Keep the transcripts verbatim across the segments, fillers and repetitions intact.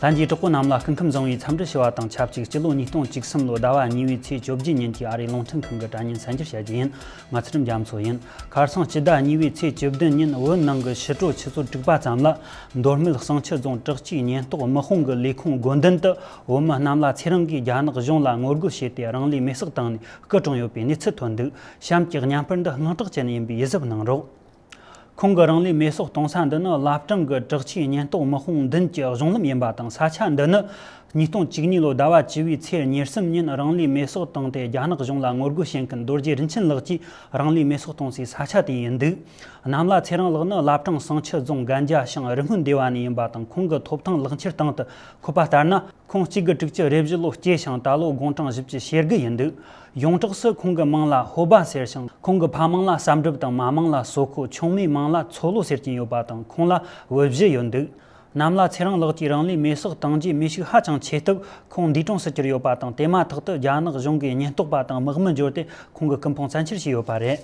ལྷན་རྒྱས་གྲོགས་པོ་རྣམས་ལ་སྐུ་ཁམས་བཟང་བའི་འཚམས་འདྲི་ཞུ་བ་དང་ཆབས་ཅིག་སྤྱི་ལོ་ཉིས་སྟོང་བཅུ་གསུམ་ལོའི་ཟླ་བ་གཉིས་པའི་ཚེས་བཅོ་བརྒྱད་ཉིན་གྱི་ཨ་རིའི་རླུང་འཕྲིན་ཁང་གི་དྲ་བརྙན་གསར་འགྱུར་བཤད་རྒྱུ་ཡིན། ང་ཚེ་རིང་རྒྱ་མཚོ་ཡིན། ཁ་སང་སྤྱི་ཟླ་གཉིས་པའི་ཚེས་བཅུ་བདུན་ཉིན་བོད་ནང་གི་ཕྱི་དྲོ་ཆུ་ཚོད་དྲུག་པ་ཙམ་ལ། མདོ་སྨད་བསང་ཆུ་རྫོང་བྲག་སྐྱིའི་ཉེན་རྟོག་དམག་དཔུང་གི་ལས་ཁུངས་སྒོ་མདུན་དུ་བོད་མི་རྣམས་ལ་ཚེ་རིང་གིས་རྒྱ་ནག་གཞུང་ལ་ངོ་རྒོལ་བྱས་ཏེ་རང་ལུས་མེར་སྲེག་བཏང་ནས་སྐུ་གྲོངས་ཡོད་པའི་གནས་ཚུལ་ཐོན་འདུག་གཤམ་གྱི་བརྙན་པར་འདི་དངངས་སྐྲག་ཅན་ཡིན་པས་ཡིད་གཟབ་གནང་རོགས། ཁོང་གིས་རང་ལུས་མེར་སྲེག་གཏོང་ས་འདི་ནི་བླ་བྲང་གི་བྲག་སྐྱིའི་ཉེན་རྟོག་དམག་དཔུང་མདུན་གྱི་གཞུང་ལམ་ཡིན་པ་དང་། ས་ཆ་འདི་ནི་ཉིས་སྟོང་བཅུ་གཉིས་ལོའི་ཟླ་བ་བཅུ་བའི་ཚེས་ཉེར་གསུམ་ཉིན་རང་ལུས་མེར་སྲེག་བཏང་སྟེ་རྒྱ་ནག་གཞུང་ལ་ངོ་རྒོལ་བྱེད་མཁན་རྡོ་རྗེ་རིན་ཆེན་ལགས་ཀྱིས་རང་ལུས་མེར་སྲེག་གཏོང་སའི་ས་ཆ་དེ་ཡིན་འདུག་གནམ་ལ་ཚེ་རིང་ལགས་ནི་བླ་བྲང་བསང་ཆུ་རྫོང་སྒན་རྒྱ་ཤང་རི་སྔོན་སྡེ་བ་ནས་ཡིན་པ་དང་། ཁོང་གི་ཐོབ་ཐང་ལག་འཁྱེར་སྟེང་དུ་འཁོད་པ་ལྟར་ན། ཁོང་གཅིག་དགུ་དྲུག་ཅུ་རེ་བཞི་ལོ་སྐྱེས་ཤིང་། ད་ལོ་དགུང་གྲངས་བཞི་བཅུ་ཞེ་དགུ་ཡིན་འདུག་ཡོངས་གྲགས་སུ་ཁོང་གི་མིང་ལ་ཧོ་བ་ཟེར་ཞིང་། ཁོང་གི་ཕ་མིང་ལ་བསམ་གྲུབ་དང་། མ་མིང་ལ་སོ་ཁོ། ཆུང་མའི་མིང་ལ་མཚོ་ལྷོ་ཟེར་གྱིན་ཡོད་པ་དང་། ཁོང་ལ་བུ་བཞི་ཡོད་འདུག་གནམ་ལ་ཚེ་རིང་ལགས་ཀྱིས་རང་ལུས་མེར་སྲེག་བཏང་རྗེས་མི་ཤུགས་ཧ་ཅང་ཆེ་སྟབས་ཁོང་འདས་གྲོངས་སུ་གྱུར་ཡོད་པ་དང་། དེ་མ་ཐག་ཏུ་རྒྱ་ནག་གཞུང་གི་ཉེན་རྟོག་པ་དང་དམག་མི་འབྱོར་ཏེ་ཁོང་གི་སྐུ་ཕུང་བཙན་འཁྱེར་བྱས་ཡོད་པ་རེད།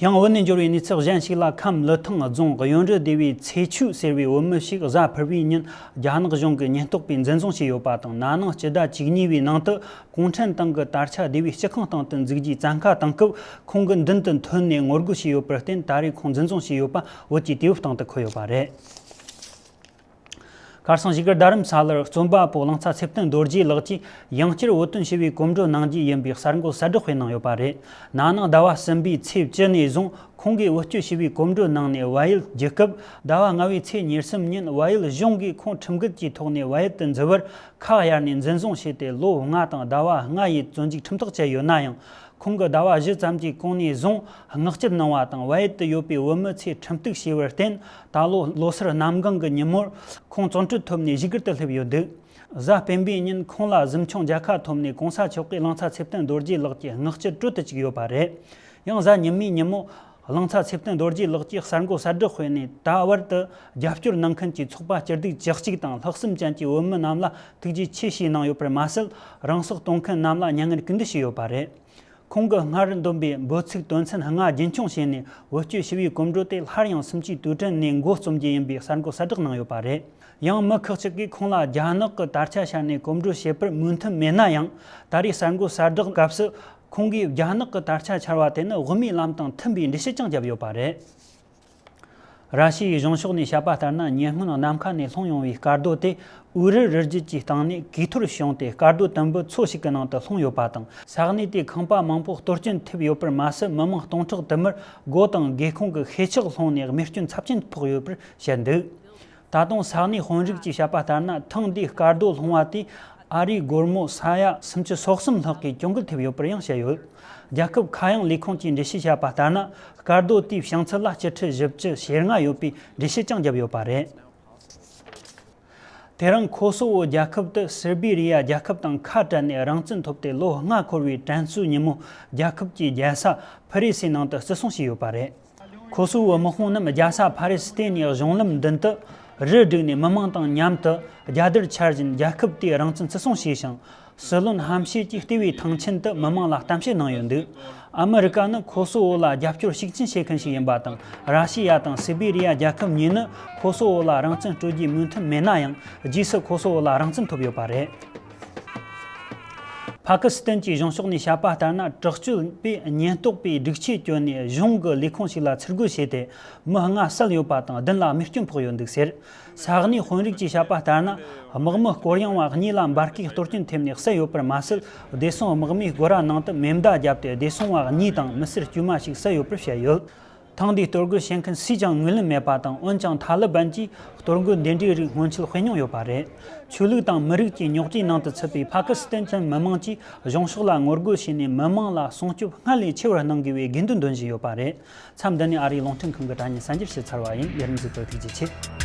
ཡང་བོད་ནས་འབྱོར་བའི་གནས་ཚུལ་གཞན་ཞིག་ལ། ཁམས་ཀླུ་ཐང་རྫོང་གཡོན་རུ་སྡེ་བའི་ཚེ་ཆོས་ཟེར་བའི་བོད་མི་ཞིག་གཟའ་ཕུར་བུའི་ཉིན་རྒྱ་ནག་གཞུང་གི་ཉེན་རྟོག་པས་འཛིན་བཟུང་བྱས་ཡོད་པ་དང་། ན་ནིང་སྤྱི་ཟླ་བཅུ་གཉིས་པའི་ནང་དུ་གུང་ཁྲན་ཏང་གི་དར་ཆ་སྡེ་བའི་སྤྱི་ཁང་སྟེང་དུ་འཛུགས་རྒྱུའི་བཙན་བཀའ་བཏང་སྐབས། ཁོང་གི་མདུན་དུ་ཐོན་ནས་ངོ་རྒོལ་བྱས་ཡོད་པར་བརྟེན། ད་རེས་ཁོང་འཛིན་བཟུང་བྱས་ཡོད་པ་བོད་ཀྱི་དུས་བབ་སྟེང་དུ་འཁོད་ཡོད་པ་རེད། ཁ་སང་བཞུགས་སྒར་རྡ་རམ་ས་ལར་རྩོམ་པ་པོ་གླང་ཚ་ཚེ་བརྟན་རྡོ་རྗེ་ལགས་ཀྱིས་ཡང་བསྐྱར་བོད་དོན་ཞི་བའི་གོམ་བགྲོད་གནང་རྒྱུ་ཡིན་པའི་གསར་འགོད་གསལ་བསྒྲགས་སྤེལ་གནང་ཡོད་པ་རེད། ན་ནིང་ཟླ་བ་གསུམ་པའི་ཚེས་བཅུ་ནས་བཟུང་ཁོང་གིས་བོད་སྐྱོད་ཞི་བའི་གོམ་བགྲོད་གནང་ནས་བལ་ཡུལ་བརྒྱུད་སྐབས། ཟླ་བ་ལྔ་པའི་ཚེས་ཉེར་གསུམ་ཉིན་བལ་ཡུལ་གཞུང་གིས་ཁོང་ཁྲིམས་འགལ་གྱི་ཐོག་ནས་བལ་ཡུལ་དུ་འཛུལ་བར་ཁ་གཡར་ནས་འཛིན་བཟུང་བྱས་ཏེ། ལོ་ལྔ་དང་ཟླ་བ་ལྔ་ཡི་བཙོན་འཇུག་ཁྲིམས་ཐག་བཅད་ཡོད་ན་ཡང་། ཁོང་གིས་ཟླ་བ་བཞི་ཙམ་གྱི་གོང་ནས་བཟུང་བསྔགས་བསྐྱར་གནང་བ་དང་། བལ་ཡུལ་དུ་ཡོད་པའི་བོད་མི་ཚོས་ཁྲིམས་གཏུག་བྱས་པར་བརྟེན། ད་ལོ་ལོ་སར་གནམ་གང་གི་ཉིན་མོར་ཁོང་བཙོན་གྲོལ་ཐོབ་ནས་བཞུགས་སྒར་དུ་སླེབས་ཡོད་འདུག་གཟའ་སྤེན་པའི་ཉིན་ཁོང་ལ་གཟིམ་ཆུང་མཇལ་ཁ་ཐོབ་ནས། གོང་ས་མཆོག་གིས་གླང་ཚ་ཚེ་བརྟན་རྡོ་རྗེ་ལགས་ཀྱི་བསྔགས་བསྐྱར་སྤྲོད་དུ་བཅུག་ཡོད་པ་རེད། ཡང་གཟའ་ཉི་མའི་ཉིན་མོ་གླང་ཚ་ཚེ་བརྟན་རྡོ་རྗེ་ལགས་ཀྱིས་གསར་འགོད་གསལ་བསྒྲགས་སྤེལ་ནས། ད་བར་དུ་རྒྱབ་སྐྱོར་གནང་མཁན་གྱི་ཚོགས་པ་སྐྱིད་སྡུག་བཅུ་གཅིག་དང་། ལྷག་བསམ་ཅན་གྱི་བོད་མི་རྣམས་ལ་ཐུགས་རྗེ་ཆེ་ཞུས་གནང་ཡོད་པར་མ་ཟད། རང་སྲོག་གཏོང་མཁན་རྣམས་ལ་མྱ་ངན་སྐུལ་འདེད་ཞུས་ཡོད་པ་རེད། ཁོང་གིས་སྔར་འདོན་པའི་འབོད་ཚིག་དོན་ཚན་ལྔ་རྒྱུན་འཁྱོངས་བྱས་ནས། བོད་སྐྱོད་ཞི་བའི་གོམ་བགྲོད་དེ་སླར་ཡང་སུམ་ཅུའི་དུས་དྲན་ནས་འགོ་རྩོམ་རྒྱུ་ཡིན་པའི་གསར་འགོད་གསལ་བསྒྲགས་གནང་ཡོད་པ་རེད། ཡང་མི་ཁག་ཅིག་གིས་ཁོང་ལ་རྒྱ་ནག་གི་དར་ཆ་ཕྱར་ནས་གོམ་བགྲོད་བྱེད་པར་མོས་མཐུན་མེད་ན་ཡང་། ད་རེས་གསར་འགོད་གསལ་བསྒྲགས་སྐབས་སུ་ཁོང་གིས་རྒྱ་ནག་གི་དར་ཆ་འཕྱར་བ་དེ་ནི་དབུ་མའི་ལམ་དང་མཐུན་པའི་འགྲེལ་བཤད་ཀྱང་བརྒྱབ་ཡོད་པ་རེད། ར་ཤི་ཡའི་གཞུང་ཕྱོགས་ནས་བཤད་པ་ལྟར་ན། ཉེ་སྔོན་ནམ་མཁའ་ནས་ལྷུང་ཡོང་བའི་སྐར་རྡོ་དེ་ཨུ་རུ་རི་རྒྱུད་ཀྱི་སྟེང་ནས་གས་འཐོར་བྱུང་སྟེ། སྐར་རྡོ་དུམ་བུ་ཚོ་ཞིག་གི་ནང་དུ་ལྷུང་ཡོད་པ་དང་། ས་གནས་དེའི་ཁང་པ་མང་པོ་གཏོར་སྐྱོན་ཐེབས་ཡོད་པར་མ་ཟད། མི་མང་སྟོང་ཕྲག་དུ་མར་སྒོ་དང་སྒེའུ་ཁུང་གི་ཤེལ་ཆག་ལྷུང་ནས་རྨས་སྐྱོན་ཚབས་ཆེན་ཕོག་ཡོད་པར་བཤད་འདུག་ད་དུང་ས་གནས་དཔོན་རིགས་ཀྱིས་བཤད་པ་ལྟར་ན། ཐེངས་འདིའི་སྐར་རྡོ་ལྷུང་བ་དེས་ཨ་རིའི་སྒོར་མོ་ས་ཡ་སུམ་ཅུ་སོ་གསུམ་ལྷག་གི་གྱོང་གུད་ཐེབས་ཡོད་པར་ཡང་བཤད་ཡོད། རྒྱལ་ཁབ་ཁ་གཡང་ལས་ཁུངས་ཀྱིས་འགྲེལ་བཤད་བྱས་པ་ལྟར་ན། སྐར་རྡོ་དེའི་བྱང་ཚད་ལ་སྤྱི་ཁྲི་བཞི་བཅུ་ཞེ་ལྔ་ཡོད་པའི་འགྲེལ་བཤད་ཀྱང་བརྒྱབ་ཡོད་པ་རེད། དེ་རིང་ཁོ་སོ་བོ་རྒྱལ་ཁབ་དེ་སེར་བི་རི་ཡ་རྒྱལ་ཁབ་དང་ཁ་བྲལ་ནས་རང་བཙན་ཐོབ་སྟེ་ལོ་ལྔ་འཁོར་བའི་དྲན་གསོའི་ཉིན་མོ། རྒྱལ་ཁབ་ཀྱི་རྒྱལ་ས་ཕ་རི་སིའི་ནང་དུ་བརྩི་སྲུང་བྱས་ཡོད་པ་རེད། ཁོ་སོ་བོའི་དམག་དཔུང་རྣམས་རྒྱལ་ས་ཕ་རི་སི་སྟེང་ནས་གཞུང་ལམ་མདུན་དུ་རུ་བསྒྲིགས་ནས། མི་མང་དང་མཉམ་དུ་རྒྱལ་དར་འཕྱར་བཞིན་རྒྱལ་ཁབ་དེའི་རང་བཙན་བརྩི་སྲུང་བྱས་ཤིང་། སྲིད་བློན་ཧམ་ཤེད་ཀྱིས་ལྟེ་བའི་ཐང་ཆེན་དུ་མི་མང་ལ་གཏམ་བཤད་གནང་ཡོད་འདུག་ཨ་མི་རི་ཀ་ནི་ཁོ་སོ་བོ་ལ་རྒྱབ་སྐྱོར་ཤུགས་ཆེན་བྱེད་མཁན་ཞིག་ཡིན་པ་དང་། ར་ཤི་ཡ་དང་སི་བི་རི་ཡ་རྒྱལ་ཁབ་གཉིས་ནི་ཁོ་སོ་བོ་ལ་རང་བཙན་སྤྲོད་རྒྱུའི་མོས་མཐུན་མེད་ན་ཡང་། རྗེས་སུ་ཁོ་སོ་བོ་ལ་རང་བཙན་ཐོབ་ཡོད་པ་རེད། ཕ་ཀི་སི་ཐན་གྱི་གཞུང་ཕྱོགས་ནས་བཤད་པ་ལྟར་ན། དྲག་སྤྱོད་པས་ཉེན་རྟོག་པའི་སྒྲིག་ཆས་བསྐྱོན་ནས་གཞུང་གི་ལས་ཁུངས་ཤིག་ལ་ཚུར་རྒོལ་བྱས་ཏེ། མི་ལྔ་བསད་ཡོད་པ་དང་བདུན་ལ་རྨས་སྐྱོན་ཕོག་ཡོད་འདུག་ཟེར། ས་གནས་དཔོན་རིགས་ཀྱིས་བཤད་པ་ལྟར་ན། དམག་མི་སྐོར་གཡེང་བ་གཉིས་ལ་འབར་གས་གཏོར་སྐྱོན་ཐེབས་ནས་བསད་ཡོད་པར་མ་ཟད། བདེ་སྲུང་དམག་མིའི་སྒོ་ར་ནང་དུ་མེ་མདའ་བརྒྱབ་སྟེ། བདེ་སྲུང་བ་གཉིས་དང་མི་སེར་དཀྱུས་མ་ཞིག་བསད་ཡོད་པར་བཤད་ཡོད། ཐེངས་འདིའི་གཏོར་རྒོལ་བྱེད་མཁན་སུས་ཀྱང་ངོས་ལེན་མེད་པ་དང་། འོན་ཀྱང་ཐ་ལི་བན་གྱིས་གཏོར་རྒོལ་འདི་འདྲའི་རིགས་སྔོན་ཆད་སྤེལ་མྱོང་ཡོད་པ་རེད། ཆོས་ལུགས་དང་མི་རིགས་ཀྱི་རྙོག་དྲའི་ནང་དུ་ཚུད་པའི་ཕ་ཀི་སི་ཐན་ཅན་མི་མང་གྱིས་གཞུང་ཕྱོགས་ལ་ངོ་རྒོལ་བྱས་ནས། མི་མང་ལ་སྲུང་སྐྱོབ་སྔར་ལས་ཆེ་བར་གནང་དགོས་པའི་དགོས་འདུན་འདོན་བཞིན་ཡོད་པ་རེད། མཚམས་འདི་ནས་ཨ་རིའི་རླུང་འཕྲིན་ཁང་གི་དྲ་བརྙན་གསར་འགྱུར་ཞིག་ཚར་བ་ཡིན། ཡུན་རིང་གཟིགས་པར་ཐུགས་རྗེ་ཆེ།